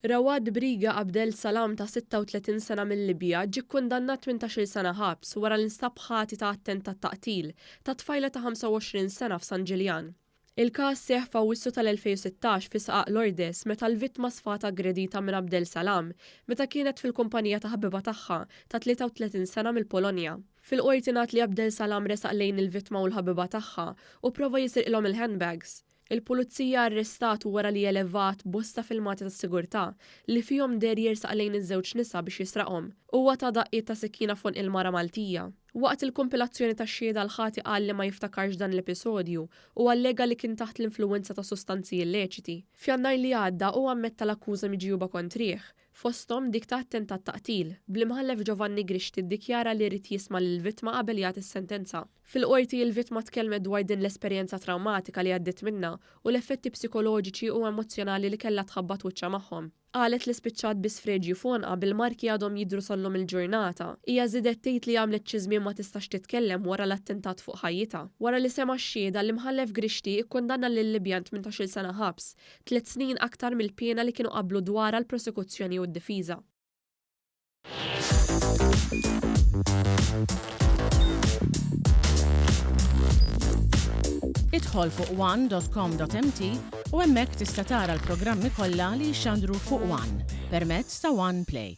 Rawad Briga Abdel Salam ta' 36 sena mil-Libja ġie kkundannat 18-il sena ħabs wara li nstab ħati ta' attentat ta' qtil ta' tfajla ta' 25 sena f'San Ġiljan. Il-każ seħħ f'Awwissu tal-2016 fi Sqaq Lourdes meta l-vittma sfat aggredita minn Abdel Salam meta kienet fil-kumpanija ta' ħabiba tagħha ta' 33 sena mill-Polonja. Fil-Qorti ngħad li Abdel Salam resaq lejn il-vittma u l-ħabiba tagħha u pprova jisirqilhom il-handbags. Il-Pulizija arrestatu wara li elevat bosta filmati tas-sigurtà li fihom deher jersaq lejn iż-żewġ nisa biex jisraqhom. Huwa ta daqqiet ta' sikkina f'għonq il-mara Maltija. Waqt il-kumpilazzjoni tax-xhieda l-ħati qal li ma jiftakarx dan l-episodju u allega li kien taħt l-influwenza ta' sustanzi illeċiti. F'Jannar li għadda hu ammetta l-akkuża miġjuba kontrih, fosthom dik ta' attentat ta' qtil, bl-Imħallef Giovanni Grixti ddikjara li ried jisma' lill-vittma qabel jagħti s-sentenza. Fil-Qorti, il-vittma tkellmet dwar din l-esperjenza trawmatika li għaddiet minnha u l-effetti psikoloġiċi u emozzjonali li kellha tħabbat wiċċha magħhom. Qalet li spiċċat bi sfreġju f'għonqha bil-marki għadhom jidhru sal-lum il-ġurnata. Hija żiedet tgħid li għamlet xi żmien ma tistax titkellem wara l-attentat fuq ħajjitha. Wara li sema' x-xhieda, l-Imħallef Grixti kkundanna lil-Libjan 18-il sena ħabs, tliet snin aktar mill-piena li kienu qablu dwarha l-prosekuzzjoni u d-difiża. Idħol fuq one.com.mt u hemmhekk tista' tara l-programmi kollha li jixxandru fuq One permezz ta' One Play.